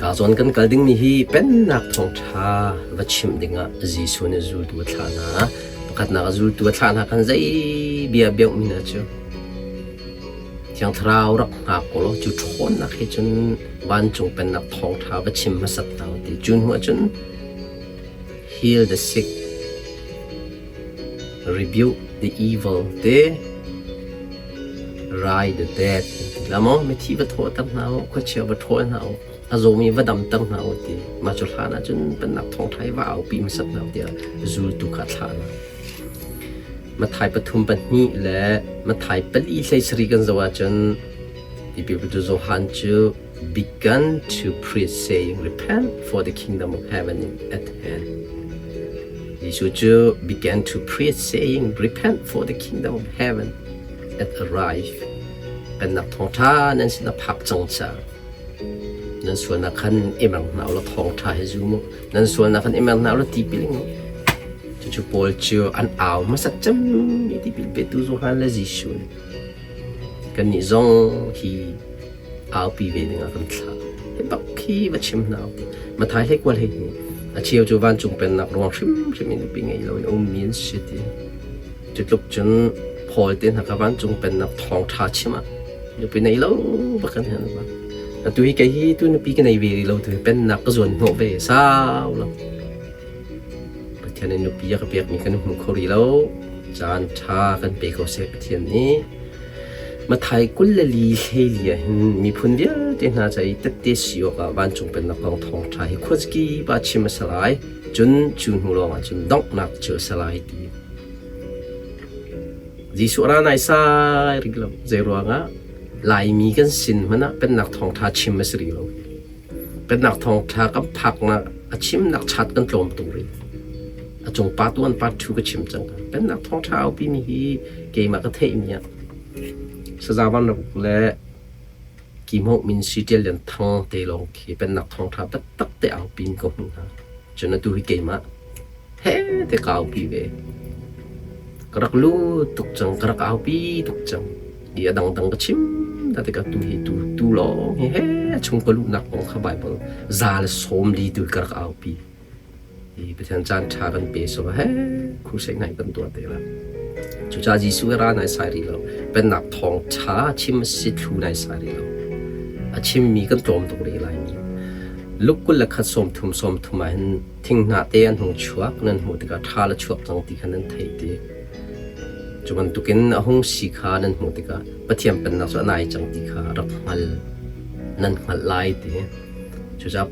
Ka zawn kan kal dingmi hi Pennak thawngṭha va chimh dingah Jesuh nih zultu a thlah hna. Pakhatnak a zultu a thlah hna khan zei bia beuhmi hna cu Thiang Thlarau rak hngak u law cu ṭhawnnak he cun vancung pennak thawngṭha va chim hmasat hna u ti. Cu hnu ahcun heal the sick, rebuke the evil te Rai the dead an ti la maw? Mithi va thawhter hna u, khuachia va ṭhawl hna u, a zawmi va damter hna u ti. Mah cu hlan ahcun pennak thawngṭha hi va aupi hmasat hna u tiah zultu kha a thlah hna. Matthai pathum pahnih le Matthai pali hlei sarih kan zoh ahcun tipil petu Johan cu began to preach saying, Repent, for the kingdom of heaven is at hand. Jesuh cu began to preach saying, Repent, for the kingdom of heaven at arrive. Pennak thawngṭha nan sin a phak cang caah nan sualnak khan i mer hna u law thawngṭha hi zum u. Nan sualnak khan i mer hna u law tipil ing u. Cucu Paul cu an au hmasat cemmi tipil petu Johan le Jesuh nih kannih zong hi aupi ve dingah kan thlah. Hi bak khi va chim hna u ti. Mathai hlei kual hei hi a cheu cu vancung pennak ruang hrimhrim in nupi ngei loin a ummi an si ti. Cu tluk cun Paul te hna kha vancung pennak thawngṭha chim ah nupi nei lo bak kan hen ba. Atu hi kei hi tu nupi ka nei ve rih lo tu hi pennak ka zuan hnawh ve sau lo. Pathian nih nupi a ka pekmi kan hmu kho rih lo. Caan ṭha kan pe ko seh Pathian nih. Mathai 24 hleili ah hin miphun vialte hna ca i tette si awkah vancung pennak kong thawngṭha hi khuazakip ah chim a si lai. Cun cu hnu lawngah cun donghnak cu a si lai ti. Jesuh ra naisai rih lo. Zeiruangah Laimi kan sin hmanh ah pennak thawngṭha chim a si rih lo. Pennak thawngṭha kan phaknak a chimnak chat kan tlawm tuk rih. A cung part 1 part 2 ka chim cang. Pennak thawngṭha aupi mi hi keimah ka theihmi ah Saza Van Rak le Kimoh Min Si Ṭial Lian Thang te lawng khi pennak thawngṭha taktak te aupi in ka hmuh hna. Cun atu hi keimah he te ka aupi ve. Ka rak lu tuk cang, ka rak aupi tuk cang. I a dangdang ka chim ta tikah tu hi tu tu lawng hi he chung ka luhnak kong kha Bible za le sawm li tu ka rak aupi. I Pathian caan ṭha kan pe so he crusade nai kan tuah te la. Cucaah Jesuh ra nai sai rih lo. Pennak thawng ṭha chim si thlu nai sai rih lo. A chimmi kan tlawm tuk rih lai mi. Luke 21 sawmthum sawmthum ah hin thinghnah te an hung chuak nan hmuh tikah ṭha le chuak cang ti kha nan theih ti. Cu bantukin a hung si kha nan hmuh tikah Pathian pennak cu a nai cang ti kha rak hngal nan hngalh lai ti. Cucaah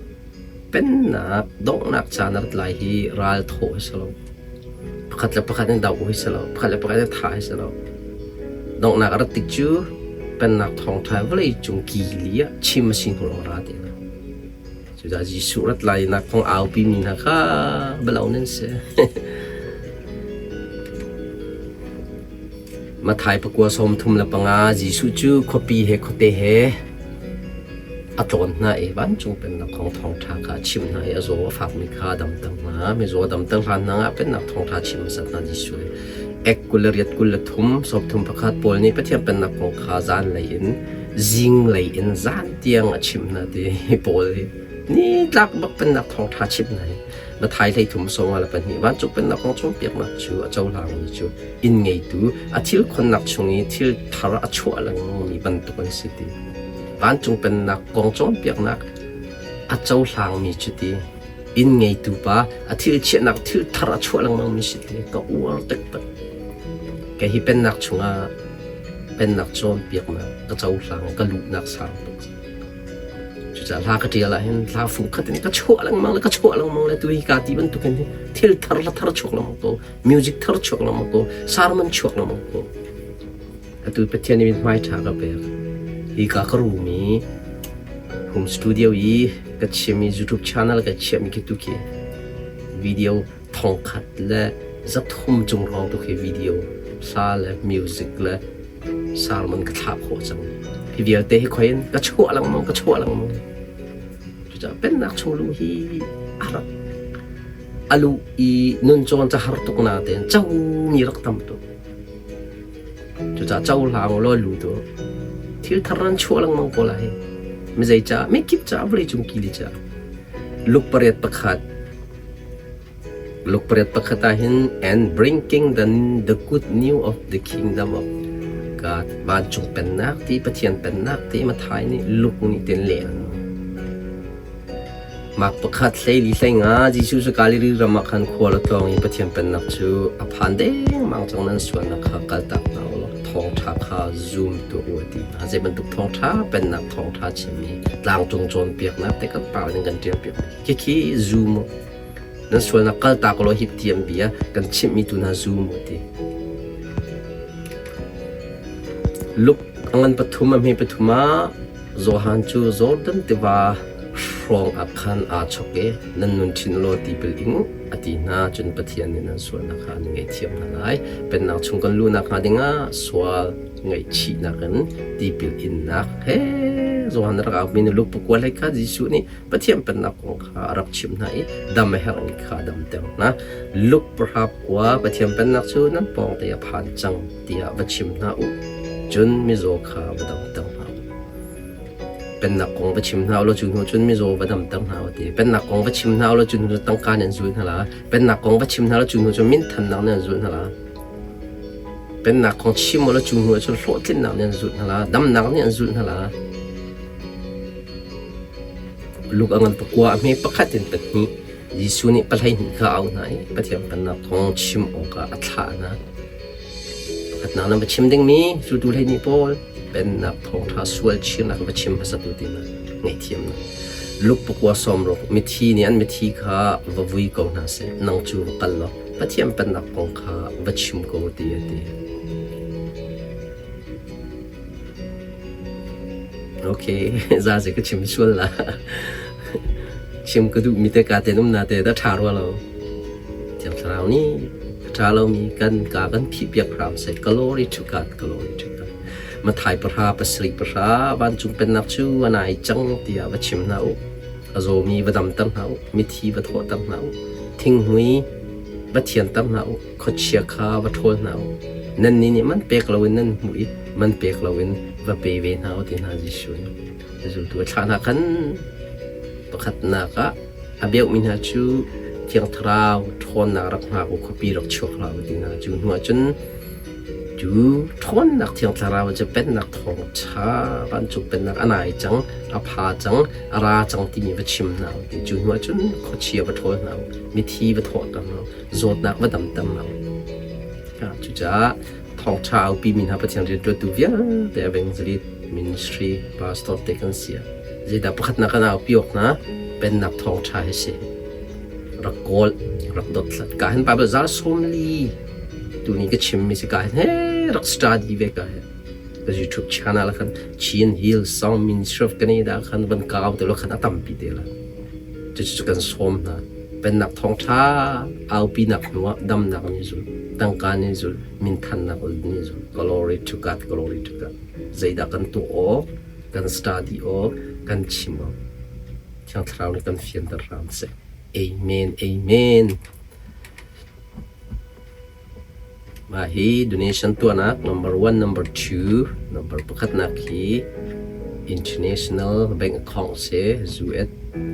pennak donghnak caan a rat lai hi ral thawh hi si lo. Pakhat le pakhat in doh hi si lo. Pakhat le pakhat in thah hi si lo. Donghnak a rat tik cu pennak thawngṭha vawlei cung kili ah chim a si hnu lawng ra ti lo. Cucaah Jesuh rat lainak kong aupi mi hna kha bialo nan si. Matthai pakua 35 Jesuh cu khuapi he khuate he a tlawn hna i vancung pennak kong thawngṭha kha a chimh hna i a zaw a fakmi kha a damter hna. Mizaw a damter hlan hna ah pennak thawngṭha chim hmasat hna Jesuh hi. Ek 28 23 31 Paul nih Pathian pennak kong kha zanlei in zinglei in zan tiang a chimh hna ti Paul hi nitlak bak pennak thawngṭha chimh hna hi Mathai 33 24 vancung pennak kong cawnpiaknak cu a cohlangmi cu inn ngeitu a thil khonnak chung i thil thar a chuah lengmangmi bantuk an si ti vancung pennak kong cawnpiaknak a cohlangmi cu ti inn ngeitu pa a thil chiahnak thil thar a chuah lengmangmi si ti ka uar taktak kei hi pennak chungah pennak cawnpiaknak ka cohlang ka luhnak sang tuk cucaah hla ka ṭial ah hin hla fung khat in ka chuah lengmang le ka chuah lengmang le tu hi ka ti bantukin thil thar la thar chuak lengmang ko music thar chuak lengmang ko sermon chuak lengmang ko atu Pathian nih hmai ṭha ka pek hi ka ka rum i home studio i ka chiami YouTube channel ka chiahmi khi tu khi video thongkhat le zathum cung hrawng tu khi video hla le music le sermon ka thlah khawh cang hi vialte hi khoi in ka chuah lengmang ka chuah lengmang cucaah pennak chung lu hi a rak alu i nun cawn ca har tuk na tein co mi rak tam tuk cucaah co hlang law lu tu thil thar nan chuah lengmang ko lai. Mi zei caah? Mikip caah, vawleicung kili caah. Luke pariat pakhat. Luke pariat pakhat ah hin and bringing the, the good news of the kingdom of God vancung pennak ti Pathian pennak ti Mathai nih Luke nih tin leh Mark pakhat hleili hleinga Jesuh cu Galilee ram ah khan khual a tlawng i Pathian pennak cu a phan dengmang cang nan sualnak kha kaltak hna u law thawngṭha kha zum tuah u a ti hna. Zei bantuk thawngṭha pennak thawngṭha chimmi tlangcung cawnpiaknak te kan pa in kan ṭialpiak. Khikhi zum u. Nan sualnak kaltak u law hi tiam bia kan chimhmi tu hna zum u ti. Luke a ngan pathum a hme pathum ah Johan cu Jordan tiva hrawng ah khan aa chok i nan nun ṭhin law tipil ing u a ti hna. Cun Pathian nih nan sualnak kha an ngaihthiam hna lai. Pennak chung kan luhnak hnga dingah sual ngaihchihnak in tipil innak he Johan a rak aumi nu Luke pakua hlei kha Jesuh nih Pathian pennak kong kha a rak chimh hna i dam a herhmi kha a damter hna. Luke pahra kua Pathian pennak cu nan pawngte a phan cang tiah va chim hna u. Cun mizaw kha va damter hna u. Pennak kong va chim hna u law cu hnu cun mizaw va damter hna u ti. Pennak kong va chim hna u law cu hnu cun tangka nan zul hna la. Pennak kong va chim hna law cu hnu cun minthannak nan zul hna la. Pennak kong chim u law cu hnu cun hlawhtlinnak nan zul hna la. Damnak nih an zul hna la. Luke a ngan pakua a hme pakhat in pahnih Jesuh nih pahleihnih kha a auh hna i Pathian Pennak kong chim awkah a thlah hna. Pakhatnak nan va chim dingmi zultu hleihnih pawl Pennak thawngṭha sual chirnak va chim hmasatu ti hna ngaihthiamnak. Luke pakua sawmruk mithi nih an mithi kha va vui ko hna seh nang cu va kal law Pathian Pennak kong kha va chim ko ti a ti. Okay, za ka chim sual la. Chim ka duhmi te ka ten um na te da ṭha rua lo. Thiang Thlarau nih a ṭha lomi kan ka kan phihpiak hram seh. Glory to God, glory to God. Mathai pahra pasarih pahra vancung pennak cu a nai cang tiah va chim hna u. A zawmi va damter hna u. Mithi va thawhter hna u. Thinghmui va thianter hna u. Khuachia kha va ṭhawl hna u. Nannih nih man pek loin nan hmuh i man pek loin va pe ve hna u ti hna Jesuh nih. Zultu a thlah hna khan pakhatnak ah a beuhmi hna cu Thiang Thlarau ṭhawnnak rak hngak u khuapi rak chuak hlah u ti hna. Cu hnuah cun cu ṭhawnnak Thiang Thlarau cu pennak thawngṭha vancung pennak a nai cang, a pha cang, a ra cang timi va chim hna u ti. Cu hnuah cun khuachia va ṭhawl hna u, mithi va thawhter hna u, zawtnak va damter hna u. Cucaah thawngṭha aupi mi hna Pathian rianṭuantu vialte evangelist, ministry, pastor te kan si. Zeidah pakhatnak kan aupi awk hna pennak thawngṭha hi si. Rak kawl, rak dothlat. Ka hin Bible zal sawmli tuni ka chimmi si ka hin he rak study ve ka he. Ka YouTube channel khan Chin Hill Song Ministry of Canada khan van kau te lo khan a tampi te la. Cucu kan sawm hna. Pennak thawngṭha aupinak hnuah damnak nih zul, tangka nih zul, minthannak nih zul. Glory to God, glory to God. Zeidah kan tuah awk, kan study awk, kan chim awk. Thiang Thlarau nih kan fianter hram seh. Amen, amen. Mah hi donation tuahnak number one, number two, number pakhatnak hi International Bank Account si US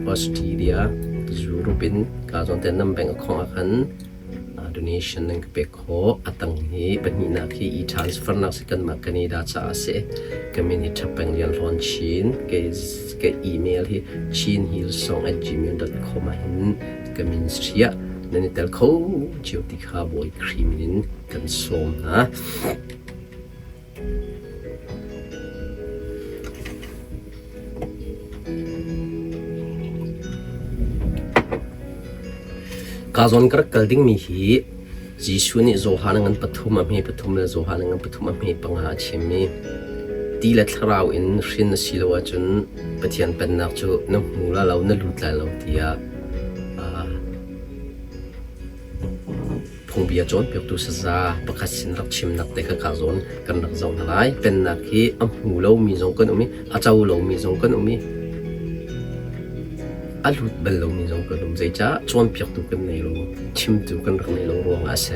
Australia Europe in ka zawn ten nam bank account ah khan donation nan ka pek khawh. A tang hi pahnihnak hi e-transfer nak si kanmah Canada caah si. Ka min hi Thapeng Lian Hlawn Chin. Ka email hi chinhillsong@gmail.com ah hin ka ministry ah nan i tel kho cio ti kha Bawi Khrih min in kan sawm hna. Ka zawn ka rak kal dingmi hi Jesuh nih Johan a ngan pathum a hme pathum le Johan a ngan pathum a hme panga a chimmi ti le thlarau in hrin na si lo ahcun Pathian pennak cu na hmu la lo na lut lai lo tiah Phungbia cawnpiaktu saza pakhat sin rak chimnak te kha kaa zawn kan rak zoh hna lai. Pennak hi a hmu lomi zong kan um i a co lomi zong kan um i a lut bal lomi zong kan um. Zeicah cawnpiaktu kan nei lo, chimtu kan rak nei lo ruangah a si.